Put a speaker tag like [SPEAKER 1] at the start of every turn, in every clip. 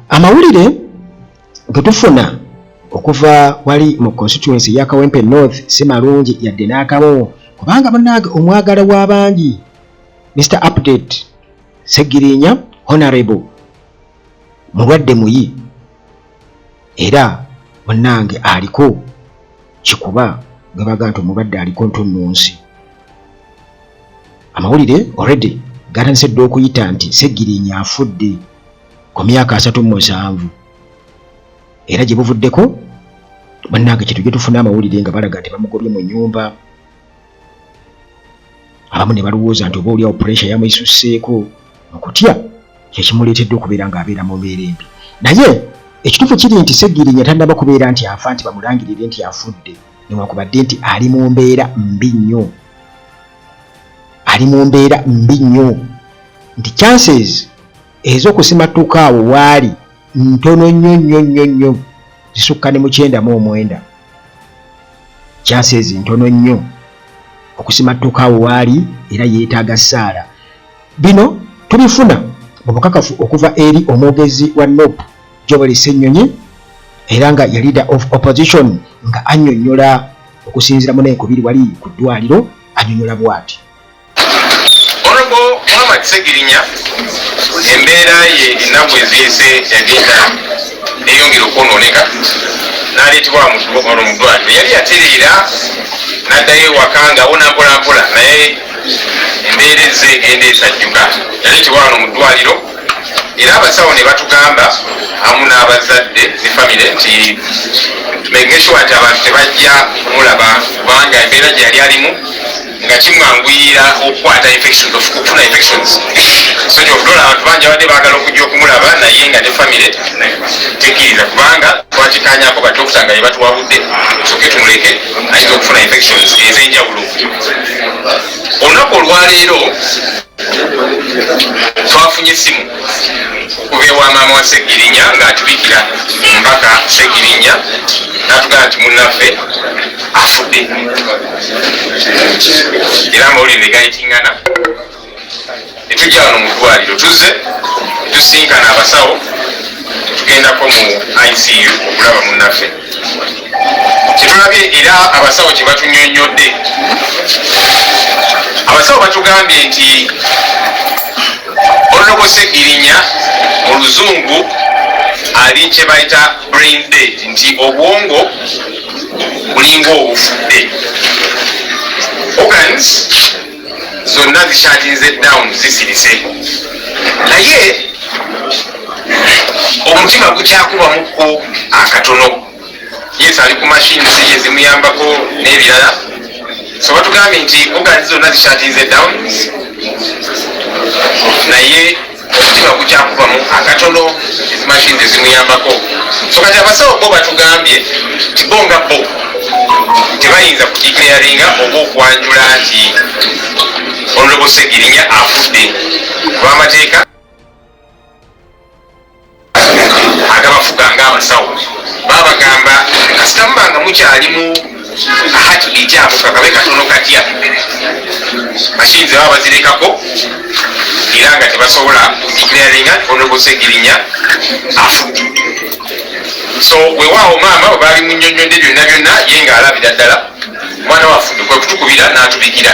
[SPEAKER 1] Amawulire ge tufuna okuva wali mu constituency ya Kawempe North si malungi yadde n'akamu, kubanga munnange omwagala w'abangi Mr Update Ssegirinya Honorable mulwadde muyi era munnange aliko kikuba nga baga nti omulwadde aliko ntunnunsi. Amawulire already gatandise dda okuyita nti Ssegirinya afudde ku myaka 37, era gye buvuddeko bannange kyetujja tufuna amawulire nga balaga nti bamugobye mu nnyumba. Abamu ne balowooza nti oba oliawo pressure yamuyisusseeko mu kutya kyekimuleetedde okubeera ng'abeera mu mbeera embi, naye ekituufu kiri nti Ssegirinya tannaba kubeera nti afa nti bamulangirire nti afudde, newankubadde nti ali mu mbeera mbi nnyo, ali mu mbeera mbi nnyo nti chances ez'okusimattuka awo waali ntono nnyo nnyo nnyo nnyo, zisukka ne mu 99. Chances ntono nnyo okusimattuka awo waali era yeetaaga ssaala. Bino tubifuna mu bukakafu okuva eri omwogezi wa NUP Joel Ssenyonyi, era nga ye leader of opposition, nga annyonnyola okusinziira mu nenkubiri wali ku ddwaliro. Annyonnyola bw'ati.
[SPEAKER 2] Honorable Muhammad Segirinya, embeera ye ennaku eziyise yagenda neyongera okwonooneka, n'aleetebwa wano mu ddwaliro. Yali yatereera n'addayo ewaka ng'awona mpola mpola, naye embeera ezze egenda esajjuka. Yaleetebwa wano mu ddwaliro era abasawo ne batugamba amu n'abazadde ne famire nti tumake sure nti abantu tebajja kumulaba, kubanga embeera gye yali alimu nga kimwanguyira okukwata infections, okufuna infections. So kyokutola abantu bangi abadde baagala okujja okumulaba, naye nga ne famire tekkiriza, kubanga twakikanyako badokita nga yebatuwabudde soke tumuleke, ayinza okufuna infections ez'enjawulo. Olunaku olwaleero twafunye essimu okuva ewa maama wa Segirinya ng'atubikira mbaka Segirinya, n'atugamba nti munnaffe afudde, era amawulire ne gayitingana netujja wano mu ddwaliro. Tuzze netusinkana abasawo, netugendako mu ICU okulaba munnaffe. Kyetulabye era abasawo kye batunyonyodde, abasawo batugambye nti Honorable Segirinya mu luzungu ali kye bayita brain dead, nti obwongo bulinga obufudde, organs zonna zishuttinze down, zisirise, naye omutima gukyakubamuko akatono. Yes, ali ku machines ezimuyambako n'ebirala. So batugambye nti organs zonna zishuttinze down, naye omutima gukyakubamu akatono, ezi machines ezimuyambako. So kati abasawo bo batugambye nti bo nga bo tebayinza kudeclaringa oba okwanjula nti Honorable Segirinya afudde, olw'amateeka agabafuga ng'abasawo. Babagamba kasita muba nga mukyalimu heartbeat ako kakabe katono katya, machines baba bazirekako, era nga tebasobola kudeclaringa Honorable Segirinya afudde. So wewaawo maama bwe baali munyonyodde byonna byonna, ye ng'alabira ddala omwana wafudde, kwe kutukubira n'atubikira.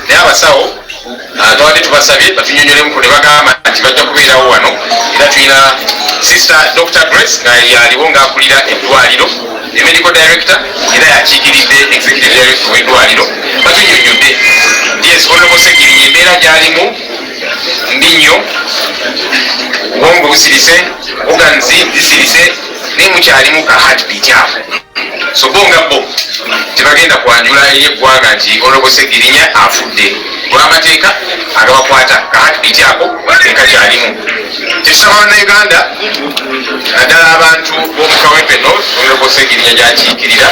[SPEAKER 2] Naye abasawo twabadde tubasabye batunyonyolemuko, ne bagamba nti bajja kubeerawo wano, era tulina Sister Dr Grace nga yaliwo ng'akulira eddwaliro, e medical director, era yakiikiridde executive director w'eddwaliro. Batunyonyodde, yes, Honorable Segirinya embeera gy'alimu mbi nnyo, obwongo busirise, organs zisirise, naye mukyalimu ka heartbeat ako. So bo nga bo tebagenda kwanjula eri eggwanga nti Honorable Segirinya afudde, olw'amateeka agabakwata, ka heartbeat ako ekakyalimu. Kyekisaba Bannayuganda, naddala abantu b'omu Kawempe North, Honorable Segirinya gyakiikirira,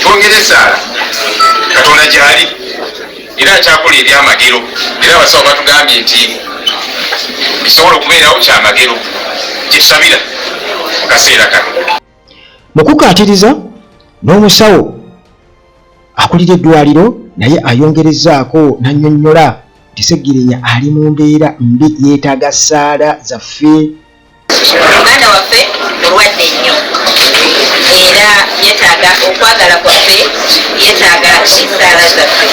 [SPEAKER 2] twongere esaala. Katonda gyali era akyakola ebyamagero, era abasawo batugambye nti bisobola okubeerawo kyamagero kyetusabira mu kaseera kano.
[SPEAKER 1] Mu kukaatiriza n'omusawo akulira eddwaliro, naye ayongerezzaako n'annyonnyola nti Ssegirinya ali mu mbeera mbi, yeetaaga ssaala zaffe.
[SPEAKER 3] Muganda waffe mulwadde nnyo era yetaaga okwagala kwaffe, yetaaga essaala zaffe.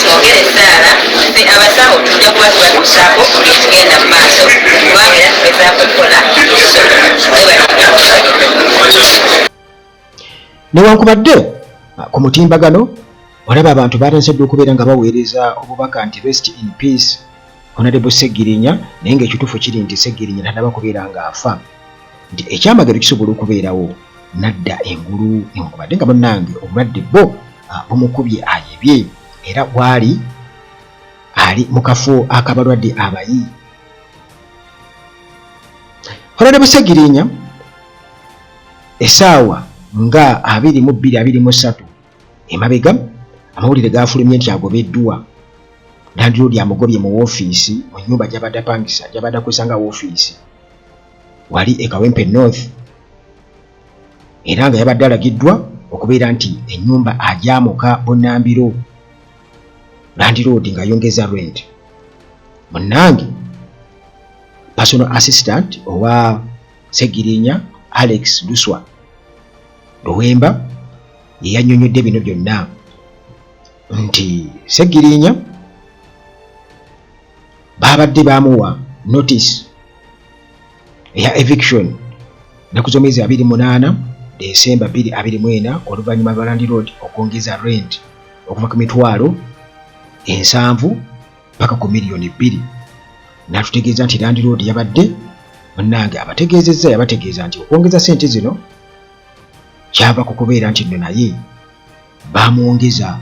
[SPEAKER 3] Twongere essaala. Ffe abasawo tujja kuba tubatuusaako buli ekigenda mu maaso, kubanga era tugezaako okukola ekisoboka.
[SPEAKER 1] Newankubadde ku mutimbagano olaba abantu batandise dda okubeera nga baweereza obubaka nti rest in peace Honorable Ssegirinya, naye ng'ekituufu kiri nti Ssegirinya tannaba kubeera ng'afa, nti ekyamagero kisobola okubeerawo n'adda engulu, newankubadde nga munnange obulwadde bwo bumukubye ayebye era waali ali mu kafo ak'abalwadde abayi. Honorable Ssegirinya essaawa nga 22 23 emabega amawulire gaafulumye nti agobeddwa, landiroodi amugobye mu woofiisi mu nnyumba gy'abadde apangisa, gy'abadde akozesa nga woofiisi wali e Kawempe North, era nga yabadde alagiddwa okubeera nti ennyumba agyamuka bunnambiro, landiroodi ng'ayongeza rent. Munnange personal assistant owa Ssegirinya Alex Luswa Luwemba ye yannyonnyodde bino byonna nti Ssegirinya baabadde baamuwa notice eya eviction ennaku z'omwezi 28 Desemba 2024 oluvannyuma lwa landiroodi okwongeza rent okuva ku mitwalo 70 paka ku 2 miliyoni, n'atutegeeza nti landiroodi yabadde munnange abategeezezza, yabategeeza nti okwongeza ssente zino kyava ku kubeera nti nno naye bamwongeza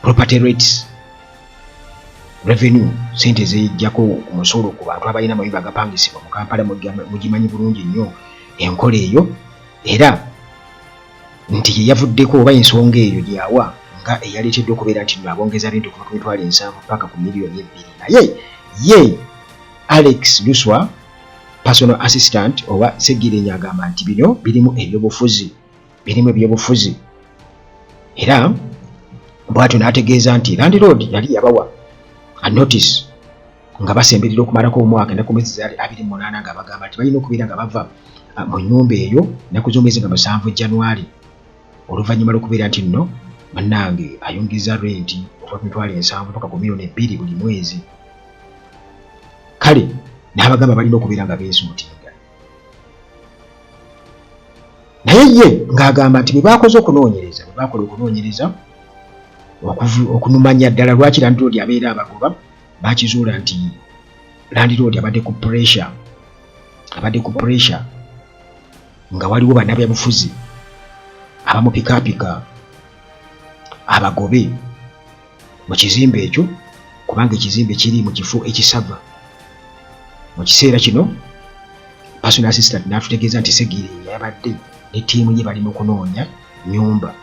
[SPEAKER 1] property rates revenue, sente ezijjako ku musolo ku bantu abalina amayumba agapangisibwa mu Kampala. Mugimanyi bulungi nnyo enkola eyo, era nti ye yavuddeko oba ensonga eyo gyawa nga eyaleeteddwa okubeera nti nno abongeza rent okuva ku 70,000 paka ku 2 miliyoni. Naye ye Alex Luswa, personal assistant owa Ssegirinya, agamba nti bino birimu ebyobufuzi, birimu ebyobufuzi, era bw'atyo n'ategeeza nti landlord yali yabawa a notice nga basemberera okumalako omwaka, ennaku mwezi zaali 28, nga bagamba nti balina okubeera nga bava mu nnyumba eyo ennaku z'omwezi nga 7 January, oluvannyuma lw'okubeera nti nno bannange ayongeza renti okuva ku 70,000 paka ku 2 miliyoni buli mwezi. Kale n'abagamba balina okubeera nga beesuutinga, naye ye ng'agamba nti bwe baakoze okunoonyereza, bwe baakola okunoonyereza okunumanya ddala lwaki landiroodi abeera abagoba, bakizuula nti landiroodi abadde ku pressure, abadde ku pressure nga waliwo bannabyabufuzi abamupikaapika abagobe mu kizimbe ekyo, kubanga ekizimbe kiri mu kifo ekisava. Mu kiseera kino personal assistant n'atutegeeza nti Ssegirinya yabadde ne ttiimu ye bali mu kunoonya nnyumba,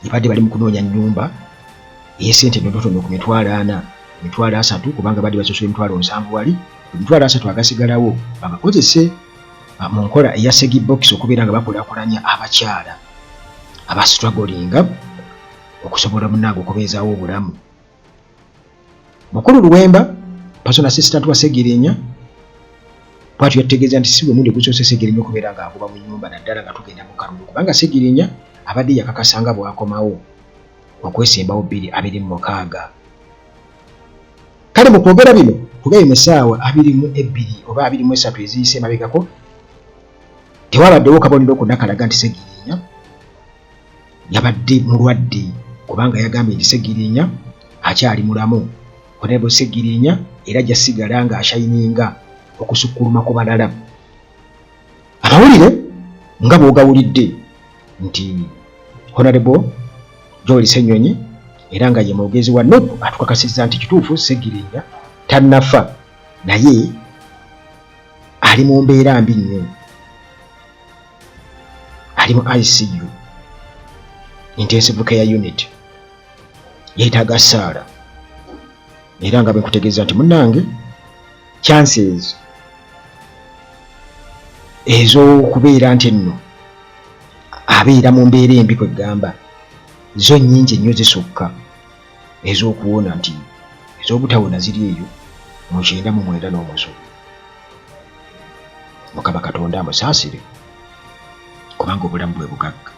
[SPEAKER 1] yabadde bali mu kunoonya nnyumba ey'essente entonotono ku 40,000, 30,000, kubanga badde basasula 70,000 wali, 30,000 agasigalawo bagakozese mu nkola eya Ssegi Box okubeera nga bakulaakulanya abakyala abastrugglinga okusobola munnange okubeezaawo obulamu. Mukulu Luwemba, personal assistant wa Ssegirinya, bwatyo yatutegeeza nti si gwe mulundi gusoose Ssegirinya okubeera ng'agoba mu nnyumba, naddala nga tugenda mu kalulu, kubanga Ssegirinya abadde yakakasa nga bw'akomawo okwesimbawo 2026. Kale mu kwogera bino kugaye mu ssaawa 22 oba 23 eziyise emabegako, tewabaddewo kabonero konna kalaga nti Ssegirinya yabadde mulwadde, kubanga yagambye nti Ssegirinya akyali mulamu, Honorable Ssegirinya, era ajja sigala ng'ashayininga okusukkuluma ku balala. Amawulire nga bw'ogawulidde nti Honorable Joel Ssenyonyi, era nga ye mwogezi wa NUP, atukakasizza nti kituufu Ssegirinya tannafa, naye ali mu mbeera mbi nnyo, ali mu ICU, intensive care unit, yeetaaga ssaala. Era nga bwe nkutegeeza nti munnange chances ez'okubeera nti nno abeera mu mbeera embi kwegamba zo nnyingi nnyo, zisukka ez'okuwona, nti ez'obutawona ziri eyo mu 99 n'omuso. Mukama Katonda amusaasire, kubanga obulamu bwe bugagga.